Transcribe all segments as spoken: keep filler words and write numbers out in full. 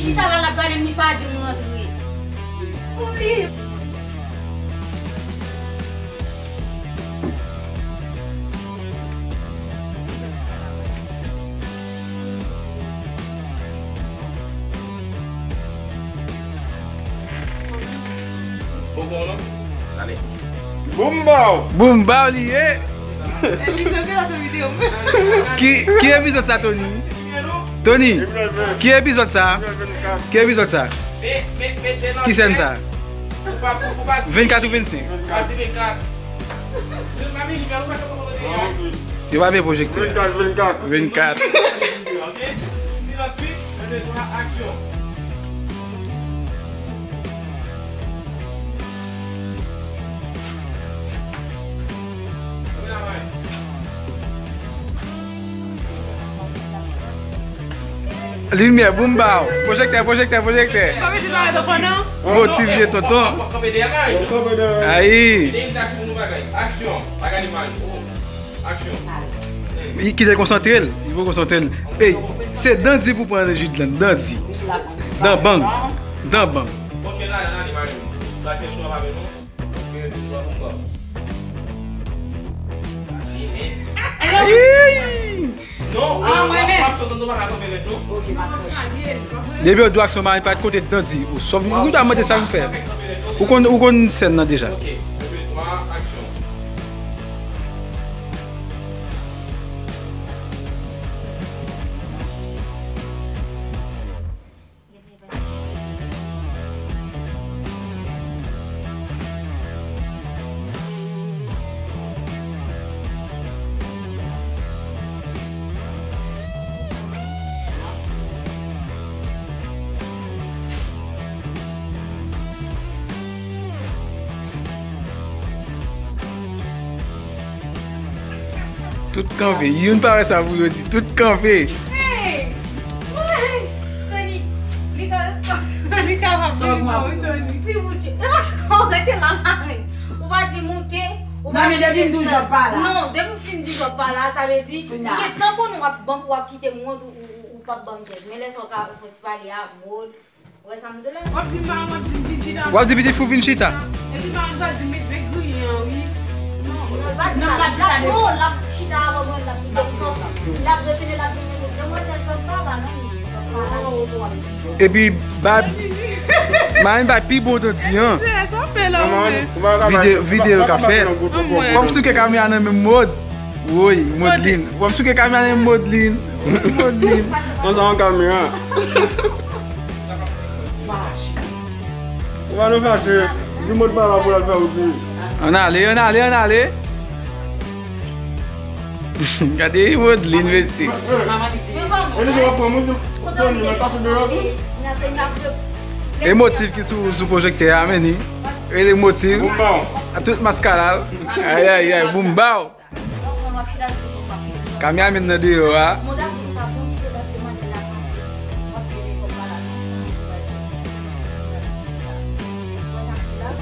Chita la, l ap gade m, li pa di m rantre. Oubli. Bonbon non? Ale. Boom baw! Boom baw li ye! Ki, ki epizòd sa, Tony? Tony, ki epizòd sa? Ki epizòd sa? Ki sèn sa? Vennkat ou vennsenk? Yo pa veye pwojèktè. Vennkat, vennkat. Vennkat. Ok. Silans uit, un, deux, trois, action. Limyè, boom baw. Pwojèktè, pwojèktè, pwojèktè. Motiv ye tonton. Ayi. Li kite konsantre l. Li pou konsantre l. Ey, se dandi pou pran jid lan. Dandi. Dan bang. Dan bang. Ey! Non, ah, mwen menm. Depi yo di w aksyon, mari pa t kote dandi. Ou sòf, ou ta mande sa m fè. Ou konn, ou konn sèn nan deja. Ok, un, deux, trois, action. Tout kanpe. Youn pa wè sa pou yo di. Tout kanpe. Hey! Tony, li ka, li kapab jere kò wi, Tony. Ti bout, e paske w rete la, marenn. Ou pa di moute, ou pa di desann. Non, men depi m di w jòb pa la. Non, depi w fin di jòb pa la, sa vle di, m gen tan konnen w ap ban, w ap kite m wont, ou, ou, ou, ou p ap ban m tèt. Men lè sa w ka fè ti pale a, Maude, w wè sa m di la? W ap di marenn, w ap di m vin chita. W ap di pitit fi w vin chita. Epi marenn va di, met, met griyen an, wi. Non, non, l pa di sa. L ap, non, l ap chita avan mwen, l ap di, l ap retounen, l ap di, demwazèl jòb pa la, non, jòb pa la. Epi, ba, marenn bay pi bon dandi an. Vide, vide yo ka fèt. W ap souke kamera nan men Maude. Woy, Modeline. W ap souke kamera nan men Modeline. Modeline. Konsa yon kamera. Ou pa nou fache. Di Maude pa la pou l al fè wout li. Ann ale, ann ale, ann ale. Gade Modeline, mesye. E li di w ap pran mouzik. Tony, mwen pase deyò tou. E motiv ki sou, sou pwojèktè a, men ni. E li motiv. Boom baw. A tout maskara. Ay, ay, ay, boom baw. Kameraman nan deyò a.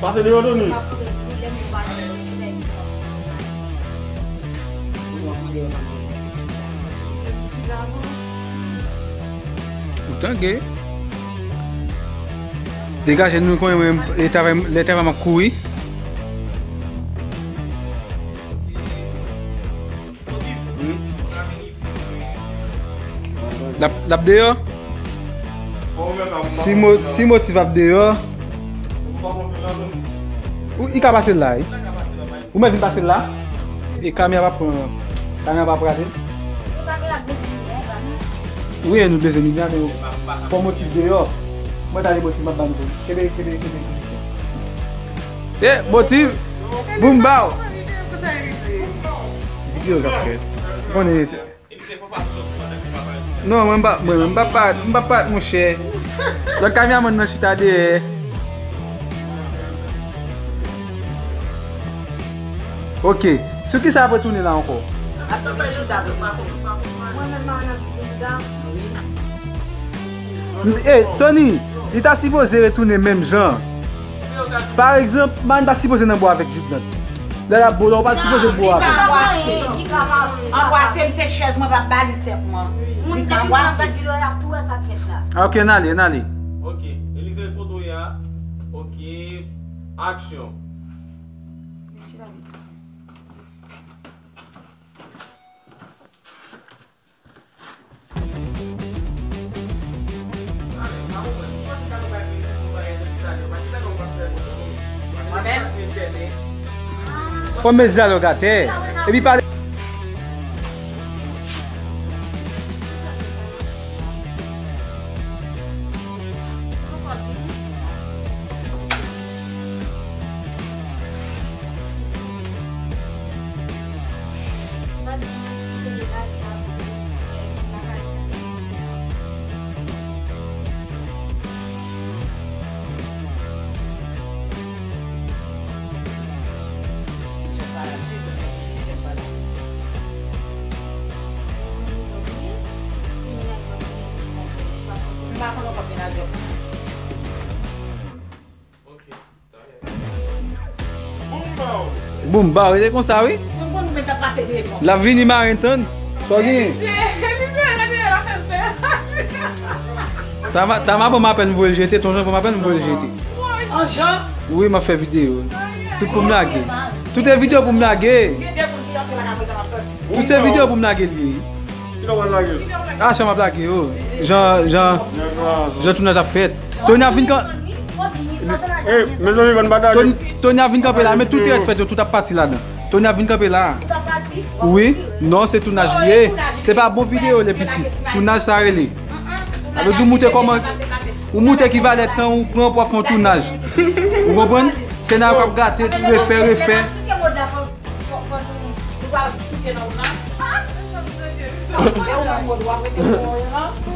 Pase deyò, Tony. Ou tande? Degaje nou, konnen mwen, e travay, lè travay m ap kouri. L ap, l ap deyò? Si mo-, si motiv ap deyò, ou, li ka pase la, wi. Ou mèt vin pase la. E kamera pa pran, kamera pa prale. Wi, nou bezwen limyè, men fò motiv deyò. Mwen ta gen motiv, m ap ba nou. Kenbe, kenbe, kenbe, kenbe. Se motiv. Boom baw. Videyo k ap fèt. Konnen se. Non, mwen m pa, mwen, mwen m pa pat, m pa pat, monchè. Lòt kameramann nan chita dèyè. Ok. Sou kisa ap retounen la ankò? Mwen menm, mwen analize sa. Eh, Tony, li ta sipoze retounen menm jan. Pa egzanp, Marine pa sipoze nan bò avèk Judnant. Lè l ap bo la, ou pa sipoze bo avèk. Anbrase m, se chèz mwen p ap ba li senpman. Li Depi w ap gad videyo a, y ap tou wè sa k fèt la. Ah, ok, n ale, n ale. Ok, Elise, kote w ye a? Ok, aksyon. Fò m met dyalòg atè. Epi pale. Boum, baw, rete konsa, wi. L ap vini mare tann. Sa w genyen? Tama, Tama ban m apèl m voye l jete, Ton Jan ban m apèl m voye l jete. Wi, m ap fè videyo. Tout pou m lage. Tout se videyo pou m lage. Tout se videyo pou m lage li ye. Ah, sa m ap lage yo. Jan, jan, jan tounaj ap fèt. Tony ap vin kan... Tony, Tony ap vin kanpe la, men tout erè k fèt yo, tout ap pati ladan. Tony ap vin kanpe la. Wi, non, se tounaj li ye. Se pa bon videyo, le piti. Tounaj sa rele. Alò, di w montre kòman, ou montre ki valè tan ou pran pou w ap fè yon tounaj. Ou konprann? Senaryo k ap gate, refè, refè.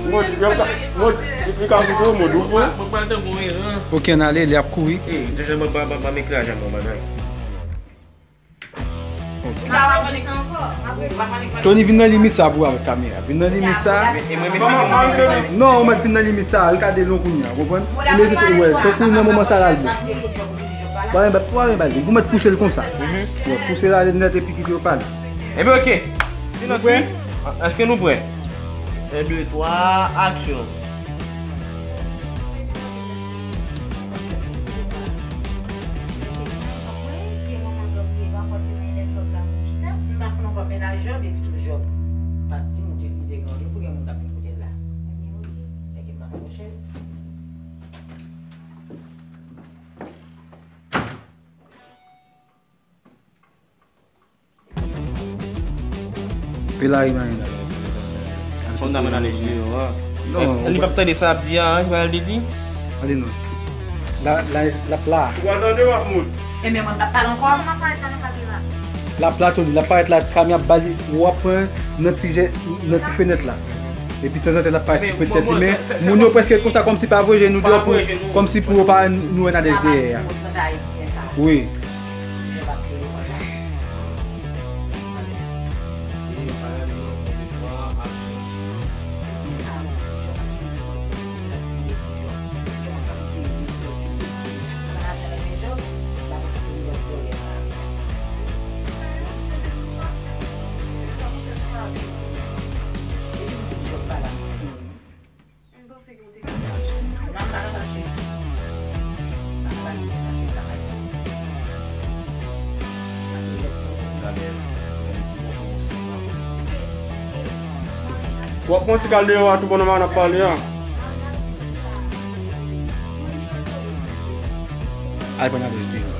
Mwen, mwen, mwen, li ka fout yon mòd ou fò. Ok, n ale, li ap kouri. Tony, vin nan limit sa pou avèk kamera. Vin nan limit sa. Non, ou mèt vin nan limit sa. Rekade l non kounye a, konprann? Ou mezire, wè, tankou nan moman sa la l bon. Ou mèt pouse l konsa. Wè, pouse l ale nèt epi kite yo pale. Ebyen, ok. Silans, wi. Èske nou prè? En, de, twa, aksyon. M pa konn ankò mennaj Job, epi tou Job pa t di m, ou te lide gen yon pou gen moun k ap vin kote l la. Sèke m pa konn yon chèz. Pe la, Ibrahim. Fò m ta mande jimè yo a. Non, li p ap tande sa ap di a, li pa al de di. Tande non. La, la, l ap la. Ou pa tande w ap mout. E men mwen pa pale ankò. L ap la, Tony, l ap parèt la, kamera ap ba li, w ap pran nan ti je, nan ti fenèt la. Epi tanzantan l ap parèt ti pwen tèt li, men moun yo prèske konsa kòmsi pa voye je nou deyò pou, kòmsi pou yo pa nou wè Nadège dèyè a. Wi. W ap pran ti kal deyò a tou pandan m ap pale a. Al pran Nadège deyò.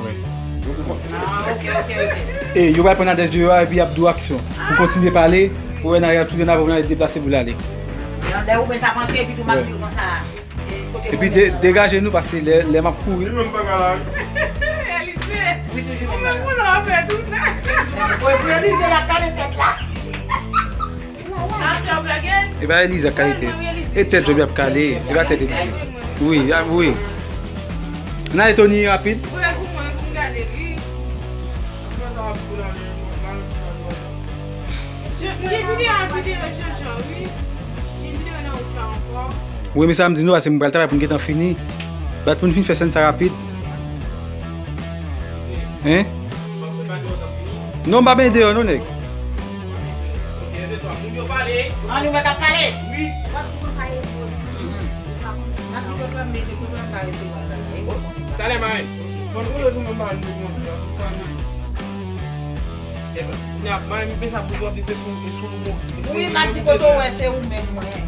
Wi. E yo pral pran Nadège deyò a epi y ap di w aksyon. Pou kontinye pale, pou wè Nadège ap sou Nadège deplase pou l ale. Lè ou menm sa panse epi tou m ap di w konsa. Epi de, degaje nou paske lè, lè m ap kouri. Li menm pa ka la. Elize. Wi, toujou menm bagay. Pou, pou Elize, l ap kale tèt la. E pa Elize k kale tèt. E tèt Job ap kale. E pa tèt Elize. Wi, a, wi. N ale Tony rapid. Wi, men sa m di nou, paske m pral travay pou n gentan fini. Bat pou n fin fè sèn sa rapid. Hein? Non, m pa benyen deyò non, nèg. Moun yo pale. An nou wè k ap pale. Wi. W ap di konsa e pou. M ap di konsa, men se konsa sa resevwa la. Talè, mari. Bon, nou lè jounen mari nou konsa, konsa, men. Ebyen, kounye a, mari, m panse pou w ap di se sou, se sou, se sou. Wi, m ap di kote w wè se ou menm mwen.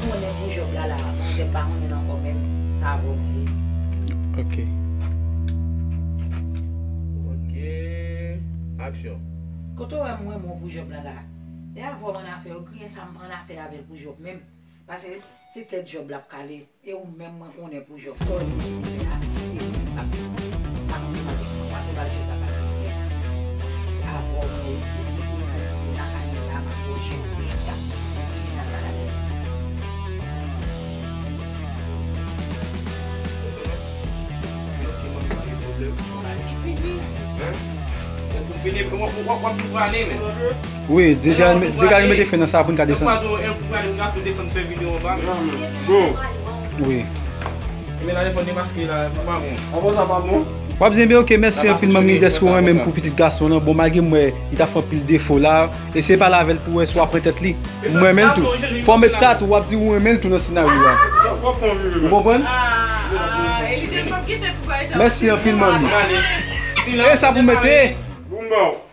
Konnen pou jòb la la, manzè pa konnen ankò menm sa bon ye. Ok. Ok. Aksyon. Kote w wè mwen, mwen pou jòb la la. E avè w annafè, yo griyen sa m pa annafè avè l pou jòb menm. Paske se tèt jòb l ap kale. E ou menm mwen konnen pou jòb. Sa w deside fè a, se ou menm k ap fè. Pa konn pa gen pa te bal chèz la pa gen pyès. Avè w mwen lakay mwen la, m ap wè chèz mwen chita. E sa l pa la. Li fini. Hein? Ou fini, w ap, w ap, w ap tou prale, men. Wi, degaje, degaje mete fen nan sa pou n ka desann. Ou ap tou, ou prale, ou ka tou desann fè videyo anba. Bon. Wi. Ebyen, la, telefòn demaske la, pou pa bon. Avan sa pa bon? W ap di, ebyen, ok, mèsi anpil, manmi, dèske w renmen m pou pitit gason w lan. Bon, malgre m wè, li t ap fè anpil defo la. Eseye pale avè l pou w wè si w ap pran tèt li. M renmen l tou. Fò w met sa tou, w ap di ou renmen l tou nan senaryo a. Ou konprann? Mèsi anpil, manmi. E sa pou mete.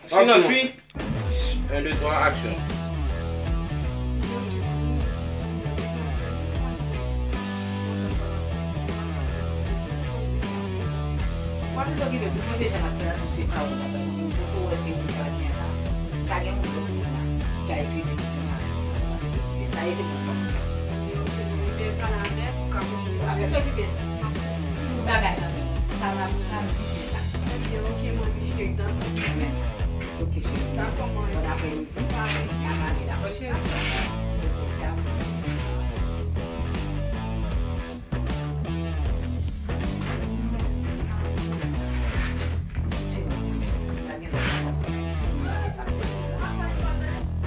Silans, wi. Un, deux, trois, action. W ap toujou okipe pou mwen deja n ap fè la, tout se pa ou k ap fè. Ou poko wè se ou ki pa gen la. Pa gen moun lòt moun la ki ka eseye deside sa. Sa e se moun pa. Ou pale avè l, ou ka montre l. Ou pa fè okipe. M ap soti. Tout bagay nan men. Sa m ap, sa m di se sa. Ebyen, ok, manmi cheri, dakò. Ok, cheri. Dakò, manmi. Bon aprèmidi. Parèy. N ap pale la. Dakò, cheri. Ok, tchao.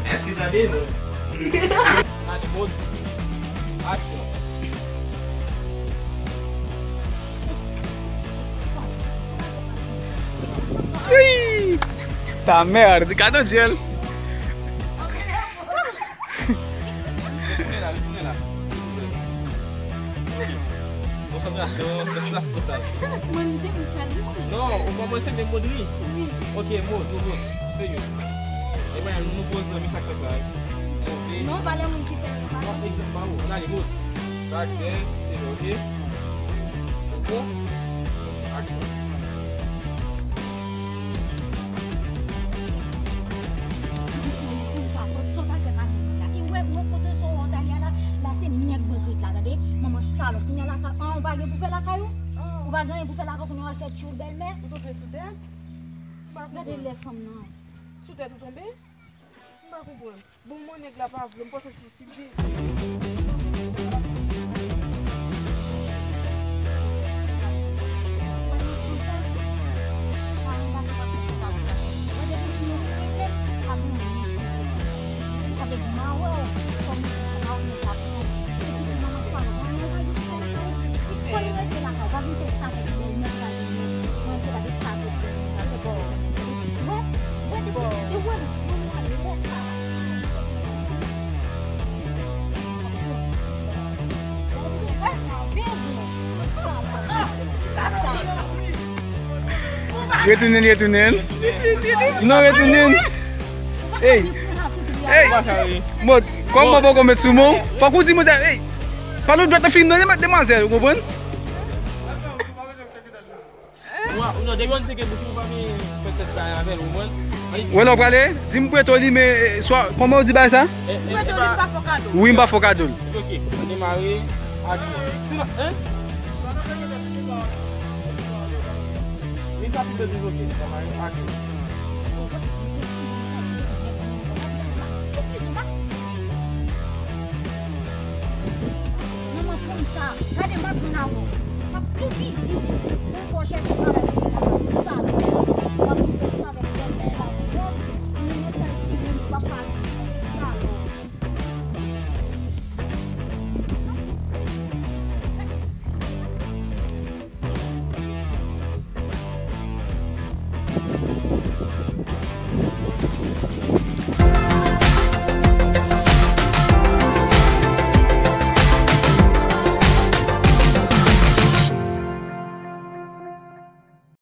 Mèsi, tande, non. Mad mode. Aksyon. Ui! Ta merde, gade yon djèl. Retounen la, retounen la. Konsantrasyon, konsantrasyon total. Mwen, m te pou fè l, wi. Non, ou kòmanse men Modri. Wi. Ok, Mod, nou Mod. Serye. E mwen, nou poze zanmi sa k fè sa, wi. Ok. Non, valè moun ki fè l, valè. Egzanp pa ou, ann ale, Mod. Kaktè, serye, ok. Ou bon? Aksyon. Ou pa sot, sot al fè kari moun la. E wè, wè kote sa w anta li a la, la se nèg bwegrit la, tande? Manman salòp, kounye a lakay, an, ou pa gen pou fè lakay ou? Ou pa gen anyen pou fè lakay ou, kounye a w al fè tchoul bèlmè? Ou tonbe sou tè? Gade lè fanm nan. Sou tèt ou tonbe? M pa konprann. Bon, mwen nèg la pa vle, m panse se yon sijè. Retounen, retounen. Non, retounen. Ey. Ey. Mod, kòman poko met sou men w? Fòk ou di mwen, ey. Pale w dwat nan fim nan, demwazèl, ou konprann? Wa, non, depi w te gen bouch ou pa vin fè tèt sa avè l, ou konprann? Wè, lè w prale, di m prete w li, men, eh, swa, kòman w di bagay sa? Eh, eh, Prete w li, m pa fè w kado. Wi, m pa fè w kado l. Ok, demare, aksyon. Sinon, hein? Li sa pi bèl toujou, ok, demare, aksyon. Manman poum sa, gade m ap jwenn avè w. M ap tou bizi. Ou fò chèche travay pou fè la, sal.